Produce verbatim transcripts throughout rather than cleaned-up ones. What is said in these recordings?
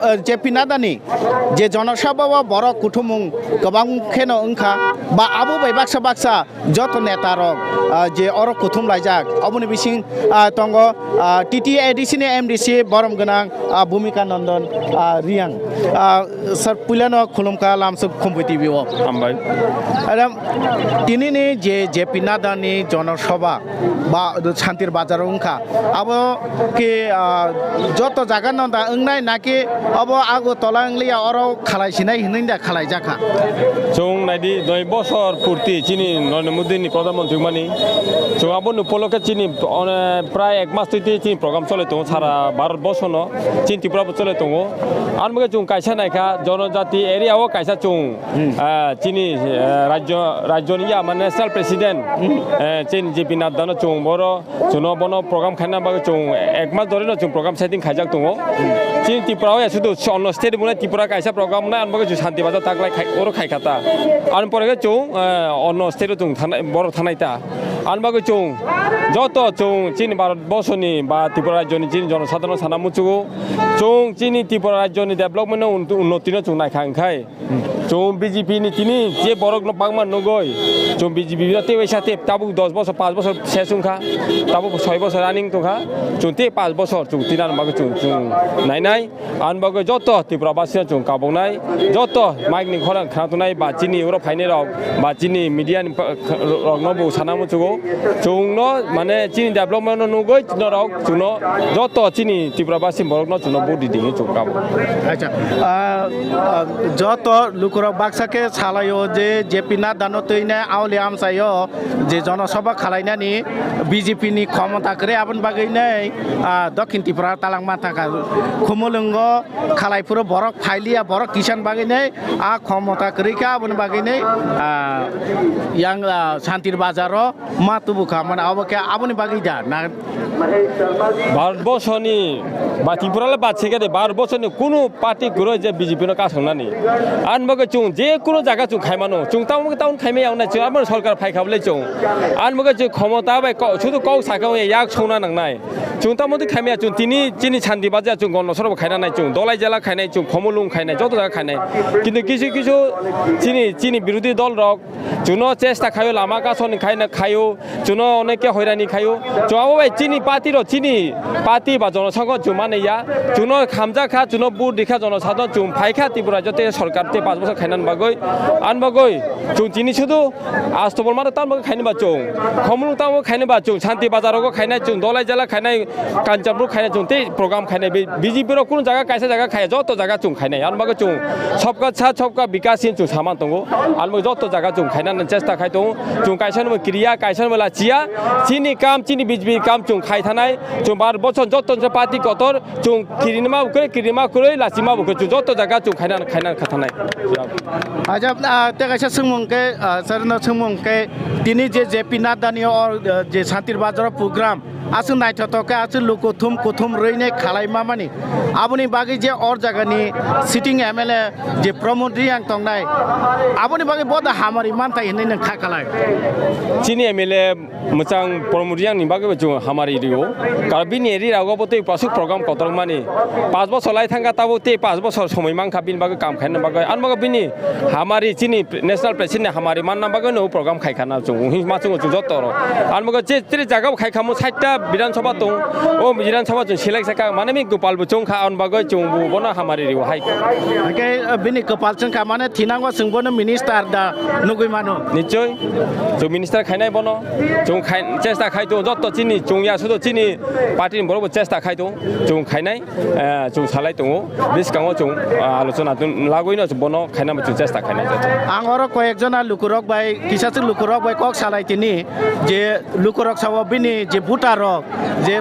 Uh, J P Nadani je jonosabha o borok kuthumung kwbang kheno wngkha, ba abo bai baksa baksa joto neta rok, uh, je oro kuthum laijak, oboni bising, uh, tongo, uh, T T A D C ni M D C borom gwnang, uh, Bhumika Nandon, uh, Riyang. Uh, sir, puilano khulumkha Lamsuk Khumpui T V o. Hambai. Adam, tinini je J P Nadani jonosabha ba Santir Bazar wngkha, abo ke, ah, joto jaga no da wngnai naki abo Agartala wngliya oro khalai sinai hinwi da khalai jakha? Chwng naidi noi bosor purti chini Narendra Modi ni Pradhan Mantri mani. Chwng abo ni upolokhe chini one prai ek mas twi twi chini program chole tongo sara Bharat borso no, chini Tripura bo chole tongo. Ani bagwi chwng kaisa naikha jonojati area o kaisa chwng, ah, chini, eh, rajyo, rajyo ni ya mane national president, eh, chini J P Nadda no chwng boro Chwngno bono program khaina bagwi chwng ek mas dhorino chwng program setting khaijak tongo. Chini Tripura o ya sudu onno state mwnai Tripura kaisa program nai, ani bagwi chwng Santir Bazar taklai khai, oro khai kha ta. Ani pore khe chwng, eh, onno state o chwng thangnai, borok thangnai ta. Ani bagwi chwng joto chwng chini Bharat borsoni ba Tripura rajyoni chini jonosadharon sana muchugo. Chwng chini Tripura rajyoni development no un-, unnoti no chwng naikha wngkhai. Chwng B J P ni tini je borok no bangma nugwi, chwng B J P no tei waisa tei tabuk dos bosor, panch bosor ses wngkha, tabuk soi bosor running tongkha, chwng tei panch bosor chwng tini ano bagwi chwng, chwng nainai. Ani bagwi joto Tripura basino chwng kabuknai, joto mic ni khorang khna tongnai ba chini oro phainai rok ba chini media ni pa-, rok no bo sana muchugo. Chwngno, mane, chini development no nugwi norok chwngno joto chini Tripura basi borokno chwngno vote ridi hinwi chwng kabo. Acha, ah, ah, joto lukurok baksa khe salaio je J P Nadda no twinai auli amchaio je jonosabha khalainani B J P ni khomota kwrwi, aboni bagwi nei, ah, Dokhin Tripura talang manthakha. Khumulwngo khalai phuru borok phailiya, borok kisan bagwi nei, ah, khomota kwrwi kha, aboni bagwi nei, ah, yang, ah, Santir Bazar o ma tubu kha, mane abo khe aboni bagwi da na? Bharat borsoni ba Tripura le bad se khe de, Bharat borsoni kunu party kwrwi je B J P no kasongnani. Ani bagwi chwng je kunu jaga chwng khai mano, chwng tamo khe town khai maya wngnai, chwng abo sorkar phai kha bwle chwng. Ani bagwi chwng khomota bai ko-, sudu kok sa khe yak songna nangnai. Chwng tamo twi khai maya, chwng tini chini Santir Bazar chwng Gondasora bo khaina nai, chwng Dolai jela khainai, chwng Khumulwng khainai, joto jaga khainai. Kintu kisu kisu chini, chini birodhi dol rok chwngno chesta khaio, lama kasoni khaina khaio, chwngno oneke hoirani khaio. Chwng abo bai chini party rok, chini party ba jonosongho chwng mani ya. Chwngno khamjak kha, chwngno vote rikha jonosadhon, chwng phaikha Tripura joto sorkar tei panch bosor khainani bagwi. Ani bagwi chwng tini sudu Astobol mano tamo khaini ba chwng. Khumulwng tamo khaini ba chwng. Santir Bazar rogo khainai chwng. Dolai jela khainai. Kanchanpur khainai chwng. Tei program khainai. B-, B J P rok kunu jaga kaisa jaga khaya. Joto jaga chwng khainai. Ani bagwi chwng Sabka Saath Sabka Vikas hin chwng saman tongo. Ani bagwi joto jaga chwng khainani chesta khai tongo. Chwng kaisa no kriya, kaisa no lachiya. Chini kam, chini B J P kam chwng khai thanai. Chwng bar bochon joto party kotor. Chwng kirinima bo kwrwi, kirinima kwrwi, lachima bo kwrwi. Chwng joto jaga chwng khaina, khaina kha thanai. Acha, ah, tei kaisa swngmung khe, ah, sir no swngmung khe, tini je J P Nadda ni o, ah, je Santir Bazar o program, aswk naithothok khe, aswk luku thum kuthum rwinai khalai mamani. Aboni bagwi je or jaga ni sitting M L A je Pramod Riyang tongnai, aboni bagwi bo da hamari manthai hinwi nwng kha khalai. Chini M L A Mwchang Pramod Riyang ni bagwi bo chwng hamari rio. Karon bini ri rogo bo tei aswk program kotor mani. Panch bosor lai thangkha, tabuk tei panch bosor somoi mankha bini bagwi kam khaina bagwi. Ani bagwi bini hamari chini pre-, national president ni hamari manna bagwi no program khai khana chwng. Hwnwi ma chwng chwng joto ro. Ani bagwi che, tre jaga bo khai khamu sait ta Bidhan Sabha tong. O Bidhan Sabha chwng select jakha. Mane mi Gopal bo chwng kha, ani bagwi chwng bo bono hamari rio hai. Hake, uh, bini Gopal chwng kha mane thinango chwng bono minister da nugwi mano. Nichoi. Chwng minister khainai bono. Chwng khai, chesta khai tongo joto chini chwng ya sudo chini party ni borok bo chesta khai tongo. Chwng khainai, eh, chwng salai tongo. Bwskango chwng, ah, alochona tun lagwi no bono khaina bo chwng chesta khainai joto. Ang oro koyek jona lukurok bai, kisa se lukurok bai kok salai tini je lukurok sabo bini je voter rok je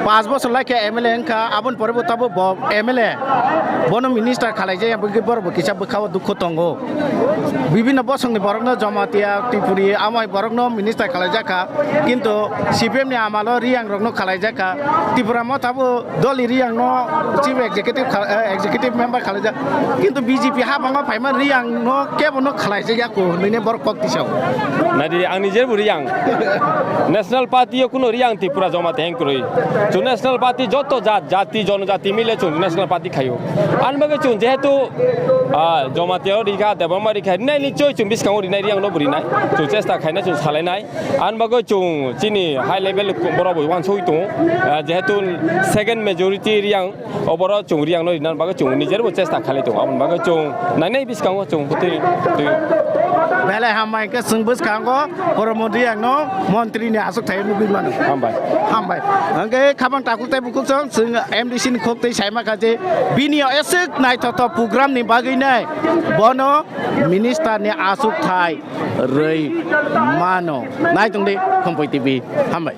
panch bosor lai khe M L A wngkha, aboni pore bo tabuk bo M L A bono minister khalai jaya, borok bo kisa bwkha o dukhu tongo. Bibinno bosongni borokno Jamatia, Tripuri, amai borokno minister khalaijakha, kintu C P M ni amalo Riyang rokno khalaijakha. Tripura mothabo Dolly Riyangno chief executive kha-, eh, executive member khalaijak, kintu B J P habango phaima Riyangno kebono khalaijakya ko hinwi borok kok tisao. Naidi, ang nijerbo Riyang. National Party o kuno Riyang Tripura Jamatia hwn kwrwi. National Party joto jat, jati, jonojati mile chwng National Party khaio. Ani bagwi chwng jehetu, ah, Jamatia rikha, Debbarma rikha, rinai ni choi chwng biskango rinai riyang no bo rinai. Chwng chesta khaina chwng salainai. Ani bagwi chwng chini high level borok bo wansugwi tongo. Ah, jehetu second majority riyang, oboro chwng riyang no rinani bagwi chwng nijer bo chesta khalai tongo. Aboni bagwi chwng nainai biskango chwng bwtwi twi. Belai hambai khe chwng bwskango Promo Riyang no montri ni aswk thai nugwi mano. Hambai. Hambai. Hwnkhe khabang takhuk tei bukhuk chwng, chwng M D C ni khuk tei saima kha je bini aswk naithothok program ni bagwi nai bono minister ni aswk thai rwi mano. Naitung di Khumpui T V. Hambai.